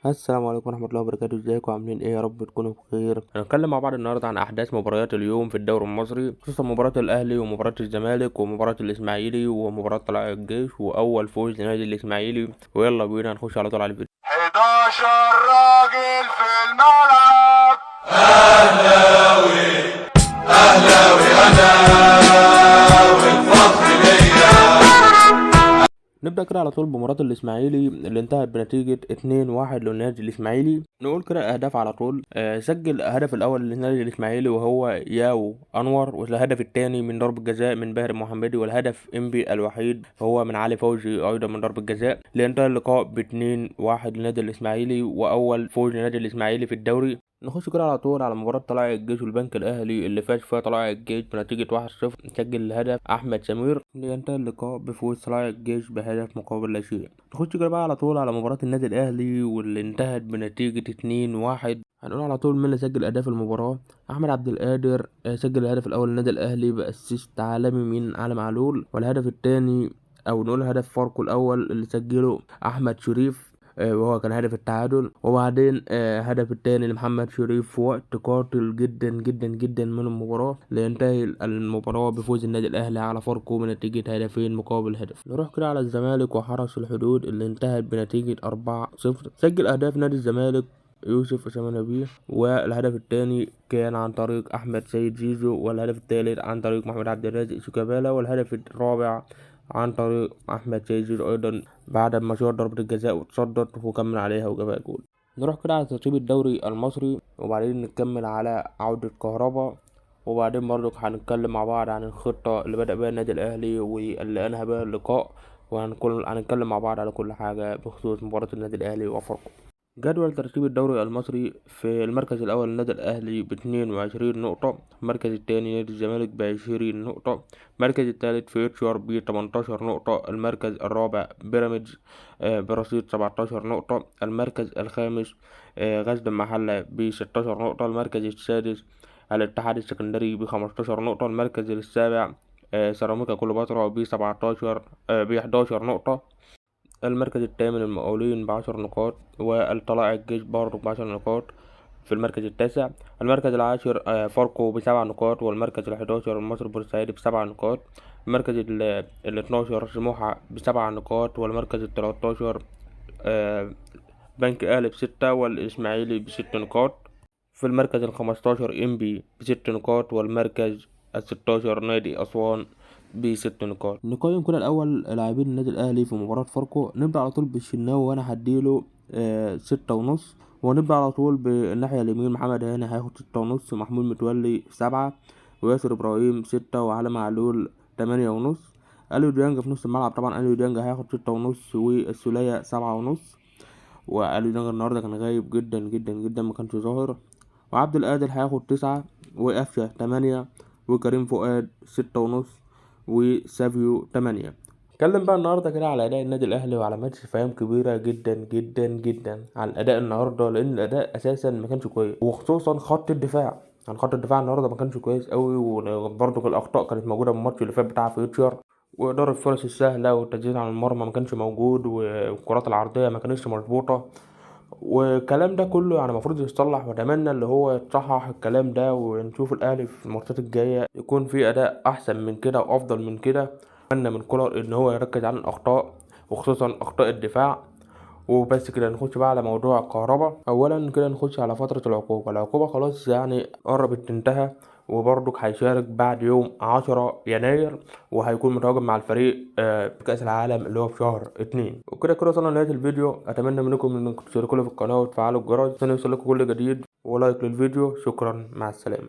السلام عليكم ورحمة الله وبركاته. ازيكم عاملين ايه؟ يا رب تكونوا بخير. هنتكلم مع بعض النهارده عن احداث مباريات اليوم في الدوري المصري، خصوصا مباراة الاهلي ومباراة الزمالك ومباراة الاسماعيلي ومباراة طلائع الجيش واول فوز لنادي الاسماعيلي. ويلا بينا نخش على طول على الفيديو. 11 راجل في الملعب. اهلاوي اهلاوي انا والفخر ليا. نبدأ كده على طول بمباراة الإسماعيلي اللي انتهت بنتيجة 2-1 للنادي الإسماعيلي. نقول كده أهداف على طول. سجل الهدف الأول للنادي الإسماعيلي وهو ياو أنور، والهدف الثاني من ضربة جزاء من باهر محمدي، والهدف إنبي الوحيد هو من علي فوزي أيضا من ضربة جزاء. لينتهي اللقاء ب 2-1 للنادي الإسماعيلي وأول فوز للنادي الإسماعيلي في الدوري. نخش كده على طول على مباراة طلائع الجيش والبنك الأهلي اللي فاز فيها طلائع الجيش بنتيجة 1-0. سجل الهدف أحمد سمير لينتهي اللقاء بفوز طلائع الجيش بهدف مقابل لا شيء. نخش كده بقى على طول على مباراة النادي الأهلي واللي انتهت بنتيجة 2-1. هنقول على طول مين اللي سجل أهداف المباراة. أحمد عبد القادر سجل الهدف الأول للنادي الأهلي ب assist عالمي من علي معلول، والهدف الثاني أو نقول هدف فاركو الأول اللي سجله أحمد شريف وهو كان هدف التعادل، وبعدين هدف الثاني لمحمد شريف في وقت قاتل جدا جدا جدا من المباراة لينتهي المباراة بفوز النادي الأهلي على فاركو بنتيجة هدفين مقابل هدف. نروح كده على الزمالك وحرس الحدود اللي انتهت بنتيجة 4-0. سجل أهداف نادي الزمالك يوسف أسامة نبيه، والهدف الثاني كان عن طريق أحمد سيد زيزو، والهدف الثالث عن طريق محمد عبد الرازق شيكابالا، والهدف الرابع عن طريق أحمد سيد زيزو أيضا بعد ما شاط ضربة الجزاء وتصدت وكمل عليها وجابها جول. نروح كده على ترتيب الدوري المصري، وبعدين نكمل على عودة كهربا، وبعدين برضك هنتكلم مع بعض عن الخطة اللي بدأ بها النادي الأهلي واللي أنهى بها اللقاء، وهنتكلم مع بعض على كل حاجة بخصوص مباراة النادي الأهلي وفاركو. جدول ترتيب الدوري المصري: في المركز الأول النادي الأهلي ب22 نقطة، المركز الثاني نادي الزمالك ب20 نقطة، المركز الثالث فيوتشر ب18 نقطة، المركز الرابع بيراميدز برصيد 17 نقطة، المركز الخامس غزل المحلة ب16 نقطة، المركز السادس الاتحاد السكندري ب15 نقطة، المركز السابع سيراميكا كليوباترا ب11 نقطة، المركز الثامن المقاولين ب10 نقاط، والطلائع الجيش برضه ب10 نقاط في المركز التاسع، المركز العاشر فاركو ب7 نقاط، والمركز ال11 المصري بورسعيد ب7 نقاط، المركز ال12 سموحة ب7 نقاط، والمركز ال13 بنك أهلي ب6، والإسماعيلي ب6 نقاط، في المركز ال15 إنبي ب6 نقاط، والمركز ال16 نادي أسوان ب6 نقاط. نقيم كده الأول لاعبين النادي الأهلي في مباراة فاركو. نبدأ على طول بالشناوي وأنا هديله 6.5، ونبدأ على طول بالناحية اليمين محمد هاني هياخد 6.5، محمود متولي 7، وياسر إبراهيم 6، وعلي معلول 8.5. أليو ديانج في نص الملعب، طبعا أليو ديانج هياخد 6.5، والسولية 7.5. وأليو ديانج النهارده كان غايب جدا جدا جدا، ما كانش ظاهر. وعبد القادر هياخد 9، وقفشة 8، وكريم فؤاد 6.5، وسافيو 8. نتكلم بقى النهارده كده على اداء النادي الاهلي وعلامات استفهام كبيرة جدا جدا جدا على الاداء النهارده، لان الاداء اساسا ما كانش كويس، وخصوصا خط الدفاع. يعني خط الدفاع النهارده ما كانش كويس قوي، وبرده الاخطاء كانت موجودة في الماتش اللي فات بتاع فيوتشر، واداره الفرص السهلة والتسديد على المرمى ما كانش موجود، والكرات العرضية ما كانتش مظبوطة، والكلام ده كله يعني المفروض يتصلح، واتمنى اللي هو يتصحح الكلام ده، ونشوف الاهلي في الماتشات الجاية يكون في اداء احسن من كده وافضل من كده. اتمنى من كولر ان هو يركز على الاخطاء وخصوصا اخطاء الدفاع. وبس كده نخش بقى على موضوع الكهرباء. اولا كده نخش على فترة العقوبة. العقوبة خلاص يعني قربت تنتهى، وبرضك هيشارك بعد يوم 10 يناير، وهيكون متواجد مع الفريق في كأس العالم اللي هو في شهر 2. وكده كده وصلنا لنهاية الفيديو. اتمنى منكم انكم تشتركوا لي في القناة وتفعلوا الجرس عشان يوصلكم كل جديد، ولايك للفيديو. شكرا، مع السلامة.